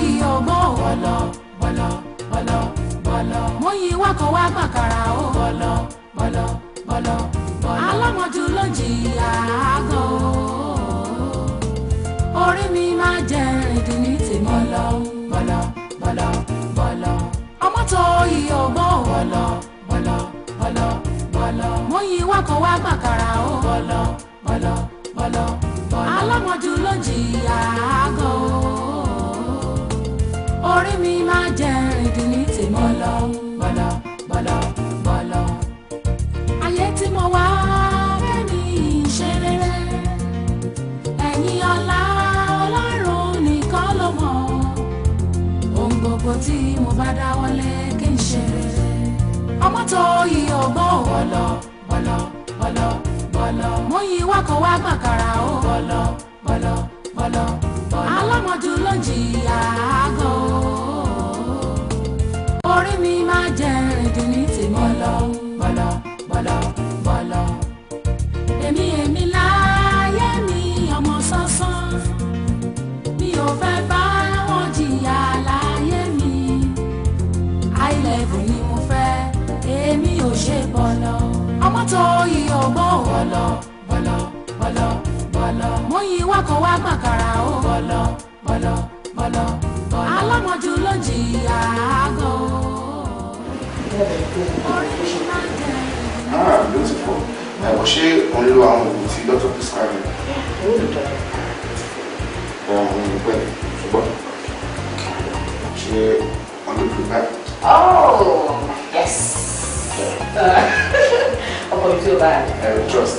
ìyọ̀gbọ́n bọ̀lọ̀ bọ̀lọ̀ bọ̀lọ̀ bọ̀lọ̀. Mo yí wákọ̀ wá gbàkàrà o. Bọ̀lọ̀ bọ̀lọ̀ bọ̀lọ̀ bọ̀lọ̀. Alámọ̀jù ló jìyà àgọ́ o. Orí mi máa jẹ ìrìndì ní tèmi. Bọ̀lọ̀ bọ̀lọ̀ bọ̀lọ̀ bọ̀lọ̀. Ọmọ tó ìyọ̀gbọ́n bọ̀lọ̀ bọ̀lọ̀ bọ̀lọ̀ bọ̀lọ̀. Mo yí wákọ̀ wá gbàkàrà o. Bọ̀lọ̀ bọ̀lọ̀ bọ̀lọ̀ bọ̀lọ̀. Alámọ̀jù ló jìyà àgọ́ o. Orí mi máa jẹ ìrìndì ní tèmi. Bọ̀lọ̀ bọ̀lọ̀ bọ̀lọ̀ bọ̀lọ̀. Ayé tí mo wá fẹ́mi ṣe rere. Ẹ̀yin ọlá Ọlọ́run nìkan ló mọ̀. Ohun gbogbo tí mo bá dáwọ́lé kí n ṣe rere. Ọmọ tó ìyọ̀gbọ́n bọ̀lọ̀ bọ̀lọ̀ bọ̀lọ̀ bọ̀lọ̀. Mo yí wákọ̀ wá gbàkàrà o. Bọ̀lọ̀ bọ̀lọ̀ bọ̀lọ̀ bọ̀lọ̀. Alámọ̀jù ló jìyà àgọ́ o. Orí mi máa jẹ ìrìndì ní tèmi. Bọ̀lọ̀ bọ̀lọ̀ bọ̀lọ̀ bọ̀lọ̀. Èmi èmi láyé mi ọmọ sánsán. Mi ò fẹ́ bá wọn jìyà láyé mi. High level ni mo fẹ́, èmi ò ṣe bọ̀lọ̀. Ọmọ tó ìyọ̀gbọ́n bọ̀lọ̀ bọ̀lọ̀ bọ̀lọ̀ bọ̀lọ̀. Mo yí wákọ̀ wá gbàkàrà o. Bọ̀lọ̀ bọ̀lọ̀ bọ̀lọ̀ bọ̀lọ̀. Alámọ̀jù ló jìyà àgọ́ o. Orí mi máa jẹ. Ah, beautiful. Ẹ kò ṣe òun lo àwọn oògùn tí doctor prescribe. Àwọn ìpẹ́ ṣùgbọ́n ṣé wọ́n ló prepare? Oh, yes. Ọkọ mi tí o bá rẹ̀. I trust.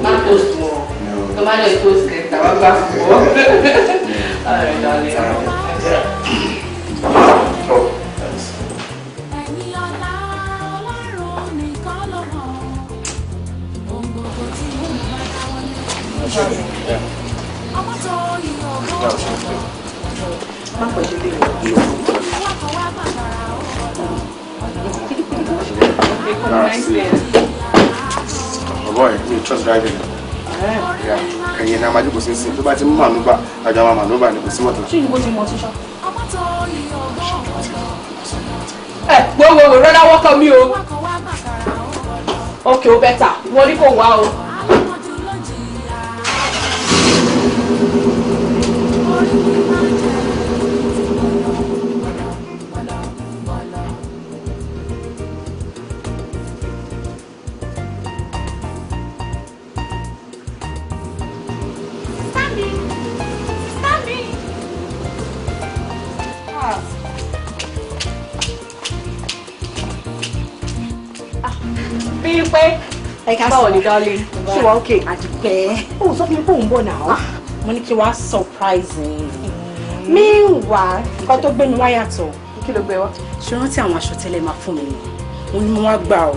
Má toast mọ́. Tó má lè toast kẹta, wá gbà fún ọ. All right, darling. Oh, thanks. Ẹ̀yin ọlá Ọlọ́run nìkan ló mọ̀. Ohun gbogbo tí mo bá dáwọ́lé. Ọmọ tó ìyọ̀gbọ́n Má pẹ̀lú lè wọ̀. wákọ̀ wá gbàkàrà o. Bọ̀bọ̀ ẹ̀ mi trust driving. Yeah. Ẹ̀yin náà máa jókòó sí sí. Tó bá ti mú mànúbà, àjọ àwọn mànúbà ni kò sí wọ́tà. Ṣé ìwọ ti mọ tíṣà? Ọmọ tó ìyọ̀gbọ́n Ẹ wo wo wo rọ́lá wọ́kọ̀ mi o. wákọ̀ wá gbàkàrà o. Okay, o bẹ́tà. Wọ́n ní kò wá o. Alámọ̀jù ló jìyà. Orí mi máa jẹ bọ̀lọ̀ bọ̀lọ̀ bọ̀lọ̀ bọ̀lọ̀. Stanley! Stanley! Bímpé. Báwo ni darling? Ṣé wàá okay? Àdìpẹ́. Ó sọ fún mi pé òun bọ̀ náà. Mo ní kí wàá surprise yín. Meanwhile, nǹkan tó gbé mi wá yàtọ̀. Kí ló gbé wá? Ṣé rántí àwọn aṣọ tẹ́lẹ̀ máa fún mi ni? Mo ní mo wá gbà ọ́.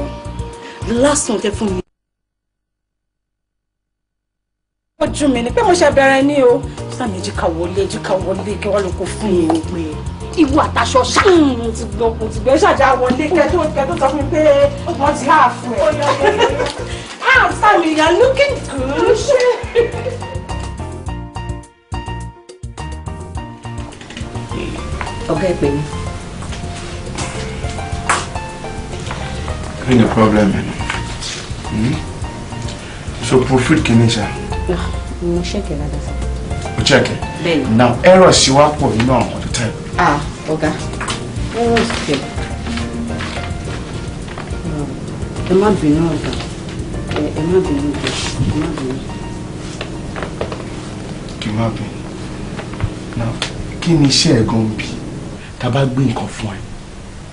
The last one tẹ́ fún mi. Ojú mi ni pé mo ṣe bẹ̀rẹ̀ ní o. Sáàmì jíkà wọlé jíkà wọlé kí wọ́n lọ kó fún mi pé ìwọ àtàṣọ ṣá. Mo ti gbọ́ mo ti gbọ́ ṣàjà wọlé kẹ́ tó sọ fún mi pé wọ́n ti há fún ẹ. Ah, Sammy, you are looking good. Ọ̀gá ẹ pè mí. Kí ni problem ẹ̀? Hmm? So proofread kìíní ṣá. Mo ṣẹ̀kẹ̀ dáadáa sá. O check ẹ̀. Bẹ́ẹ̀ni. Now errors ṣe wá pọ̀ nínú àwọn tó type. Ah, ọ̀gá. Errors kẹ̀. Ẹ má bínú ọ̀gá. Ẹ má bínú ọ̀gá. Ẹ má bínú. Kí n má bínú. Now kí ni iṣẹ́ ẹ̀ gan bí? Tá a bá gbé nǹkan fún ẹ,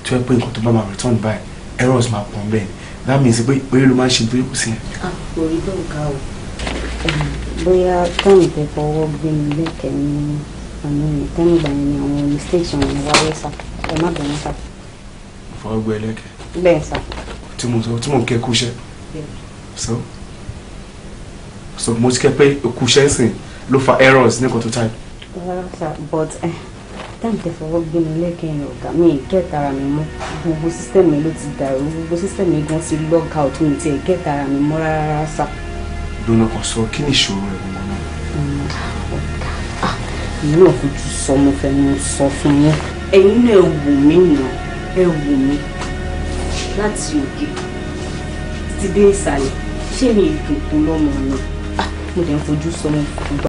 tó yẹ pé nǹkan tó bá máa return by errors máa pọ̀ bẹ́ẹ̀ ni. That means pé pé ló máa ń ṣe nítorí kò sí yẹn. Ah, kò rí bẹ́ẹ̀ ọ̀gá o. Bóyá tọ́nù tẹ fọwọ́ gbé mi lẹ́kẹ̀ẹ́ ní àná yẹn, tẹ́nu ìgbà yẹn ni àwọn mistakes wọ̀nyẹn wáyé sá. Ẹ má bínú sá. Fọwọ́ gbé ẹ lẹ́kẹ̀ẹ́. Bẹ́ẹ̀ sá. Tí mo sọ tí mo ń kẹ́ kú iṣẹ́. Bẹ́ẹ̀. So mo ti kẹ́ pé kú iṣẹ́ sìn ló fa errors ní nǹkan tó type. Rárá sá, but time tẹ fọwọ́ gbé mi lẹ́kẹ̀ẹ́ yẹn ọ̀gá mi get ara mi mọ́. Gbogbo system mi ló ti dàrú, gbogbo system mi gan ti log out, mi ti get ara mi mọ́ rárá sá. Lónà kan sọ kí ni ìṣòro ẹ̀ gbọ̀ngàn náà? Ọ̀gá, ah, Èmi náà fojú sọ, mo fẹnu sọ fún yín. Ẹ̀yin náà ẹ wò mí nà, ẹ wò mí láti òkè títí dé ìsàlẹ̀. Ṣé mi ìdùn tó lọ́mọ ni? Mo dẹ̀ ń fojú sọ, mo gbà.